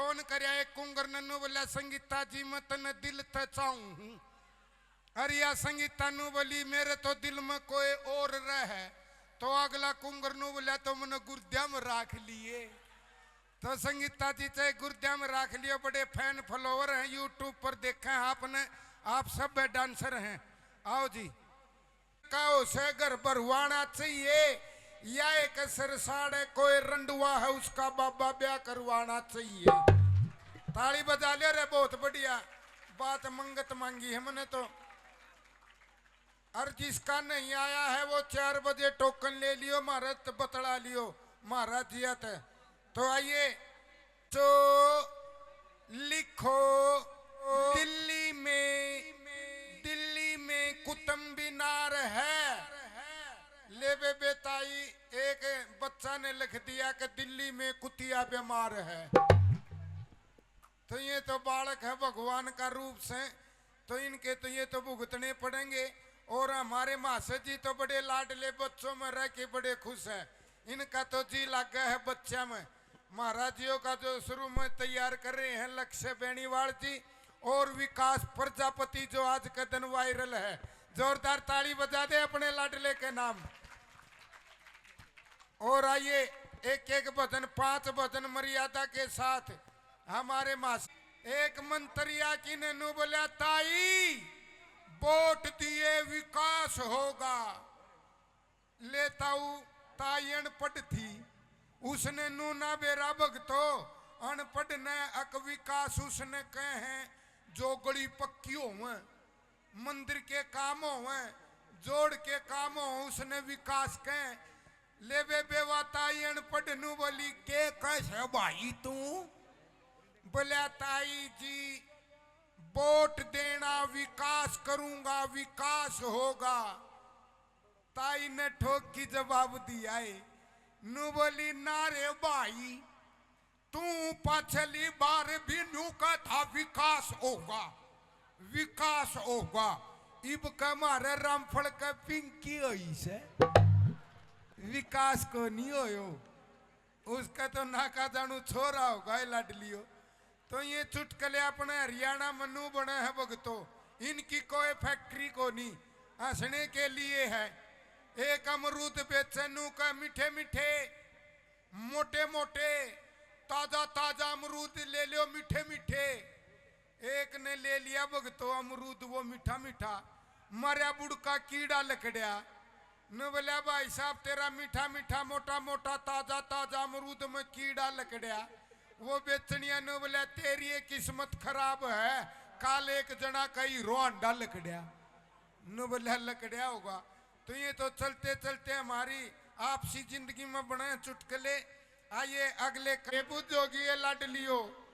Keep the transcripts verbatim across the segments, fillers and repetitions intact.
फोन करया एक कुंगर ने, न्यू बोल्या, "संगीता जी, मैं तन्ने दिल ते चाहूं हूं।" अरे या संगीता न्यू बोली, "मेरे तो दिल में कोई और रहे।" तो अगला कुंगर न्यू बोल्या, "तो मैंने गुर्द्या में राख लिए।" तो संगीता जी चाहे गुर्द्या में राख लियो, बड़े फैन फॉलोअर हैं, YouTube पर देखे हैं आपने, आप सब डांसर हैं। आओ जी। कहो से घर भरवाना चाहिए, या एक सरसाड़ है, कोई रंडुआ है, उसका बाबा ब्याह करवाना चाहिए। ताली बजा ले रे, बहुत बढ़िया बात, मंगत मांगी है मैंने तो। और जिसका नहीं आया है, वो चार बजे टोकन ले लियो, महाराज त बतला लियो, महाराज जिया ते। तो आइए, तो लिखो, दिल्ली में, दिल्ली में कुतुब मीनार है। ले बे बेताई, एक बच्चा ने लिख दिया कि दिल्ली में कुतिया बीमार है। तो ये तो बालक है भगवान का रूप से, तो इनके तो ये तो भुगतने पड़ेंगे। और हमारे महाशय जी तो बड़े लाडले बच्चों में रह के बड़े खुश हैं, इनका तो जी लागे है बच्चा में। महाराज जियों का जो शुरू में तैयार कर रहे हैं लक्ष्य बेनीवाल जी और विकास प्रजापति जो आज के दिन वायरल है, जोरदार ताली बजा दे अपने लाडले के नाम। और आइए, एक एक भजन, पांच भजन मर्यादा के साथ हमारे मास। एक मंत्री आकी ने न्यू बोल्या, "ताई, वोट दिए विकास होगा।" ले ताऊ, ताई अनपढ़ थी, उसने न्यू ना बेरा भगतो, अनपढ़ ने अक विकास उसने कहे हैं, जो गली पक्की होवे, मंदिर के काम होवे, जोड़ के काम हो, उसने विकास कहे। ले बे बेवा ताई अनपढ़ न्यू बोली, "के कैसे भाई तू?" बोल्या, "ताई जी, वोट देना, विकास करूंगा, विकास होगा।" ताई ने ठोक की जवाब दिया है, न्यू बोली, "ना रे भाई, तू पाछली बार भी न्यू कहा था, विकास होगा, विकास होगा।" इब के मारे रामफल के पिंकी होई से, विकास को नहीं होयो। उसका तो ना का जानू छोरा होगा, ये लाडलियो। तो ये चुटकले अपने हरियाणा में न्यू बने हैं भगतो, इनकी कोई फैक्ट्री को नहीं, हंसने के लिए है। एक अमरूद बेचे न्यू का मीठे मीठे, मोटे मोटे, ताजा ताजा अमरूद ले लियो मीठे मीठे। एक ने ले लिया भगतो अमरूद वो मीठा मीठा, मारा बुड़का कीड़ा लकड़या। न्यू बोल्या, "भाई साहब, तेरा मीठा मीठा, मोटा मोटा, ताजा ताजा अमरूद में कीड़ा लकड़या।" वो बेचनिया न्यू बोल्या, "तेरी ये किस्मत खराब है, काल एक जना का हीरो हांडा लकड़या।" न्यू बोल्या, "लकड़या होगा।" तो ये तो चलते चलते हमारी आपसी जिंदगी में बने चुटकले। आइए अगले के बुझोगी ये लाडलियो।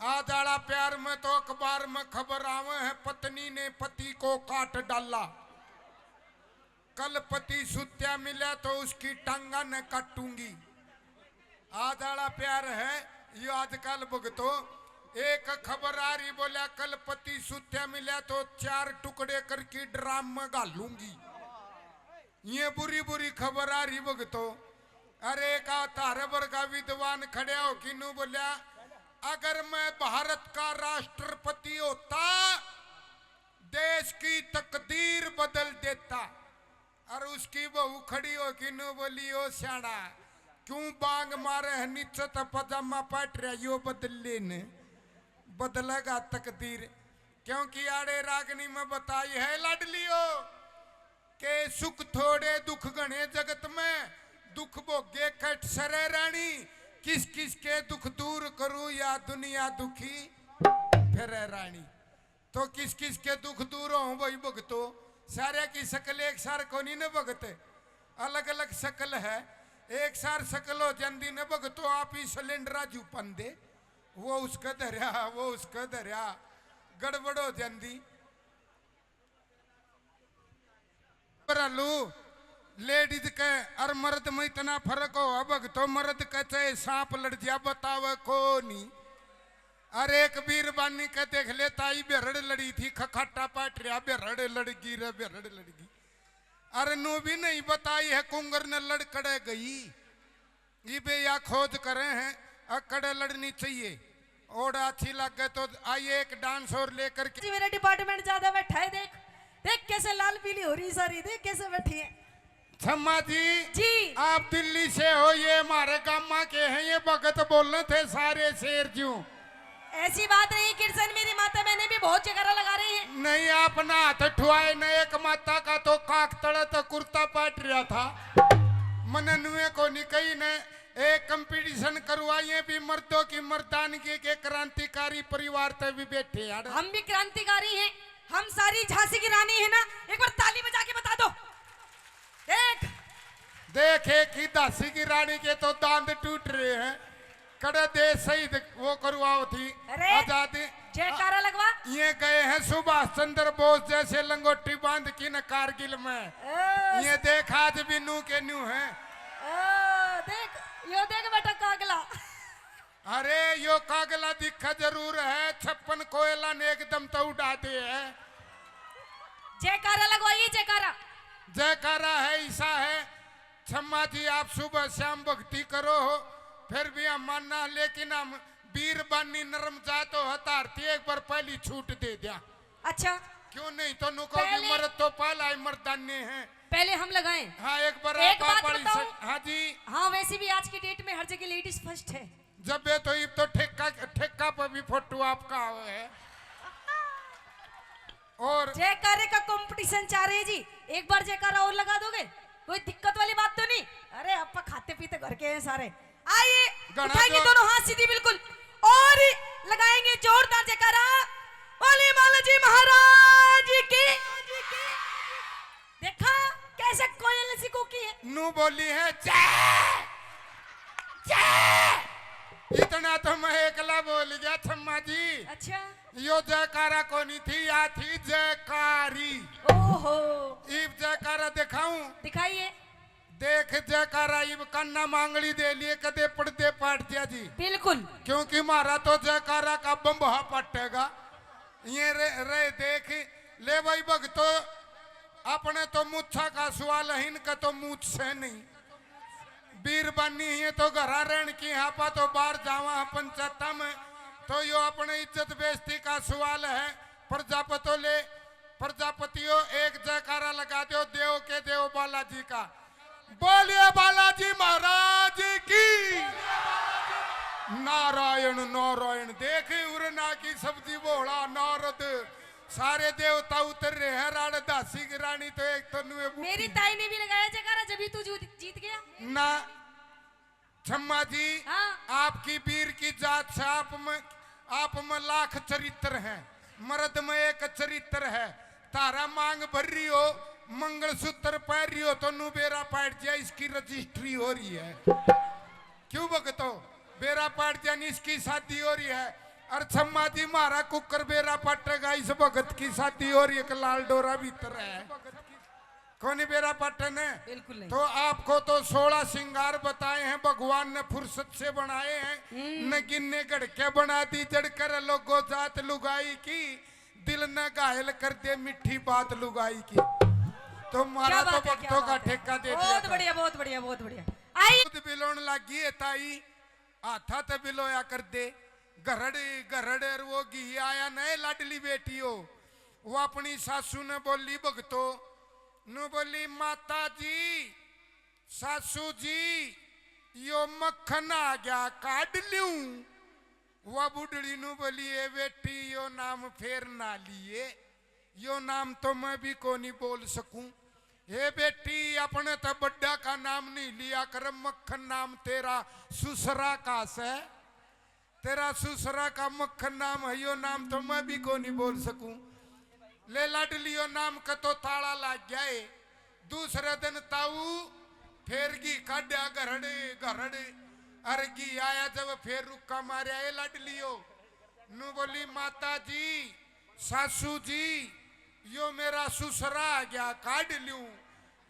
आज आला प्यार में तो अखबार में खबर आवे है, पत्नी ने पति को काट डाला। कल पति सुत्या मिला तो उसकी टांगा न काटूंगी। आज आला प्यार है यो आजकल भगतो। एक खबर आ रही, बोला, "कल पति सुत्या मिला तो चार टुकड़े करके ड्राम में घालूंगी।" ये बुरी बुरी खबर आ रही भगतो। अरे का थारे वर्गा विद्वान खड़े हो किन्नू बोल्या, "अगर मैं भारत का राष्ट्रपति होता, देश की तकदीर बदल देता।" और उसकी बहू खड़ी हो किन्नू बोली, "ओ स्याणा, क्यों बांग मारे है, नीचे तो पजामा पाट रहा, यो बदल लेने, बदलेगा तकदीर।" क्योंकि आड़े रागनी में बताई है लाडलियो, के सुख थोड़े दुख घणे जगत में, दुख भोगे कट सरे रानी, किस किस के दुख दूर करूं या दुनिया दुखी फिरे रानी। तो किस किस के दुख दूर हो भाई भगतो, सारे की शकल एक सार कोनी न भगत, अलग अलग शकल है। एक सार शकल हो जांदी न भगतो, आप ही सिलेंडरा जू पांदे, वो उसके धरया, वो उसके धरया, गड़बड़ हो जांदी। भरालू, लेडीज के और मर्द में इतना फर्क हो, भगतो, मर्द के चाहे सांप लड़ जा, बतावे कोनी। अरे एक बीरबानी के देख ले, ताई बेरड़ लड़ी थी, खखाटा पाट रहा, बेरड़ लड़गी रे, बेरड़ लड़गी। अरे नू भी नहीं बताई है, कुंगर ने लड़कड़े गई। इबे या खोज करे हैं, अकड़े लड़नी चाहिए। और अच्छी लगे तो आइए एक डांस और लेकर के। जी, मेरा डिपार्टमेंट ज्यादा बैठा है, देख, देख कैसे लाल पीली हो रही सारी, देख कैसे बैठी है। छम्मा जी, जी। आप दिल्ली से हो, ये हमारे गामा के हैं, ये भगत बोलने थे सारे शेर जू। ऐसी बात नहीं किरसन, मेरी माता बहनें भी बहुत जयकारा लगा रही हैं। नहीं, अपना हाथ ठुआए न, एक माता का तो काक तले तो कुर्ता पाट रहा था। मने नुए को नहीं कही ने, एक कंपटीशन करवाइए भी मर्दों की मर्दानगी के, क्रांतिकारी परिवार ते भी बैठे यार। हम भी क्रांतिकारी हैं, हम सारी झांसी की रानी है ना, एक बार ताली बजा के बता दो। देख। देख, एक ही झांसी की रानी के तो दांत टूट रहे हैं। कड़े देश शहीद वो करवाओ थी। अरे, आजादी। जयकारा लगवा। ये गए हैं सुभाष चंद्र बोस जैसे लंगोटी बांध की न कारगिल में। ओ, ये देख, आज भी नू के नू है। ओ, देख, यो देख बेटा कागला। अरे, यो कागला दिखा जरूर है, छप्पन कोयला ने एकदम तो उड़ा दे है। जयकारा लगवाइए, जयकारा। जयकारा है, ईसा है। छम्मा जी, आप सुबह शाम भक्ति करो हो, फिर भी हम मानना, लेकिन हम वीर बानी नरम जात हो, हतारती एक बार पहली छूट दे दिया। अच्छा। क्यों नहीं तो नुको भी पहले मर्द तो पहला ही मर्दाने हैं। पहले हम लगाएं। हाँ, एक बार एक आप बात वाली बताऊं? से-, हाँ जी। हाँ, वैसे भी आज की डेट में हर जगह लेडीज फर्स्ट है। जब ये तो, इब तो ठेका, ठेका पर भी फोटो आपका आवे है। और जयकारे का कंपटीशन चाह रहे जी, एक बार जयकारा और लगा दोगे? कोई दिक्कत वाली बात तो नहीं? अरे, आप खाते पीते घर के हैं सारे। आइए, घना उठाएंगे जोर। दोनों हाथ सीधी बिल्कुल और लगाएंगे जोरदार जयकारा। बोले बालाजी महाराज की। देखा कैसे कोयल सी कूकी है। नू बोली है, "जय, जय।" इतना तो मैं एकला बोल गया, छम्मा जी। अच्छा। यो जयकारा कोनी थी, या थी जयकारी। ओहो। इब जयकारा दिखाऊं? दिखाइए। देख जयकारा, इब काना मांगली दे लिए, कदे पड़दे पाट दिया जी। बिल्कुल। क्योंकि म्हारा तो जयकारा का बम्बहा पटेगा। ये रे, रे देख, ले भाई भगतो, अपने तो मूछा का सवाल है, इनका तो मूछ से नहीं। बीरबानी है तो घरा रहन की, आपा तो बाहर जावा पंचायत में, तो यो अपने इज्जत बेइज्जती का सवाल है। प्रजापतियों ले, प्रजापतियों एक जयकारा लगा दो, देव के देव बालाजी का। बोलिए बालाजी महाराज की। नारायण नारायण। देख उरना की सब्जी भोला नारद, सारे देवता उतर रहे हैं। राणा दासी की रानी तो एक तनु है बूढ़ी। मेरी ताई ने भी लगाया जयकारा, जब ही तू जीत, जीत गया। ना छम्मा जी, हाँ। आपकी वीर की जात से आप में, आप में लाख चरित्र है, मर्द में एक चरित्र है। तारा मांग भर रही हो, मंगलसूत्र पहन रही हो, तो नु बेरा पाट जा, इसकी रजिस्ट्री हो रही है। क्यों भगतो? बेरा पाट जा, इसकी शादी हो रही है। और छम्मा जी, मारा कुकर बेरा पाटेगा, इस भगत की शादी हो रही है, एक लाल डोरा भीतर है। कोनी बेरा पाटे ने? बिल्कुल नहीं। तो आपको तो सोलह श्रृंगार बताए हैं, भगवान ने फुर्सत से बनाए हैं, हम्म। न गिन्ने घड़के बना दी, जड़ कर लोगो जात लुगाई की, दिल न घायल कर दे मीठी बात लुगाई की। तो क्या मारा तो बात है, क्या भक्तों का बात है। ठेका दे दिया बहुत था। बढ़िया, बहुत बढ़िया, बहुत बढ़िया। आई। दूध बिलोण लागी है ताई, हाथा ते बिलोया कर दे। घरड़, घरड़, और वो घी आया नए लाडली बेटी हो। वो अपनी सासू ने बोली भगतो, नु बोली, "माता जी, सासू जी, यो मक्खन आ गया, काढ़ ल्यूं?" वा बुढ़ड़ी नु बोली, "ए बेटी, यो नाम फेर ना लिए, यो नाम तो मैं भी कोनी बोल सकूं। हे बेटी, अपने तो बड्डा का नाम नहीं लिया कर, मक्खन नाम तेरा सुसरा का से।" तेरा सुसरा का मक्खन नाम है, यो नाम तो मैं भी कोनी बोल सकूं। ले लाडली, यो नाम के तो ताला लाग गया है। दूसरे दिन ताऊ फेर घी काढ़ा घरड़े घरड़े, अर घी आया जब फेर रुक्का मारया, ए लाडलियो। नू बोली, "माता जी, सासू जी, यो मेरा सुसरा आ गया, काढ़ ल्यूं?"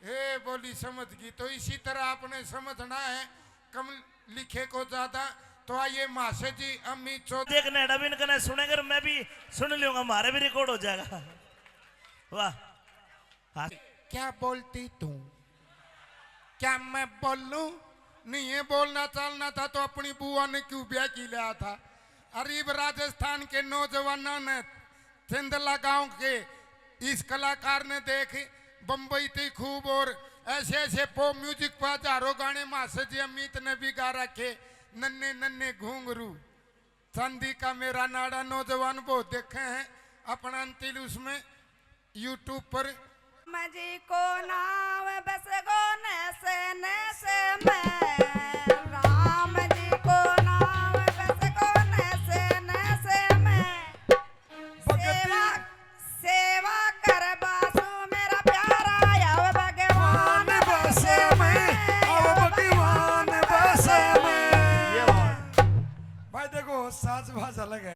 हे बोली, "समझ गई।" तो इसी तरह आपने समझना है, कम लिखे को ज्यादा। तो आइए, महाशय जी, अम्मी चौधरी। देख, नेड़ा भी इनकने सुनेंगे और मैं भी सुन लूंगा, म्हारे भी रिकॉर्ड हो जाएगा। वाह। हाँ। क्या बोलती तू? क्या मैं बोलूं? नहीं, ये बोलना चालना था तो अपनी बुआ ने क्यों ब्याह की लिया था? अरीब राजस्थान के नौजवानों ने, चंदला गांव के इस कलाकार ने देख, बम्बई ते खूब, और ऐसे ऐसे पॉप म्यूजिक पर हजारों गाने मास्टर जी अमित ने भी गा रखे। नन्ने नन्ने घुंघरू, चांदी का मेरा नाड़ा, नौजवान बहुत देखे हैं अपना अंतिल उसमें, YouTube पर। मजे को ना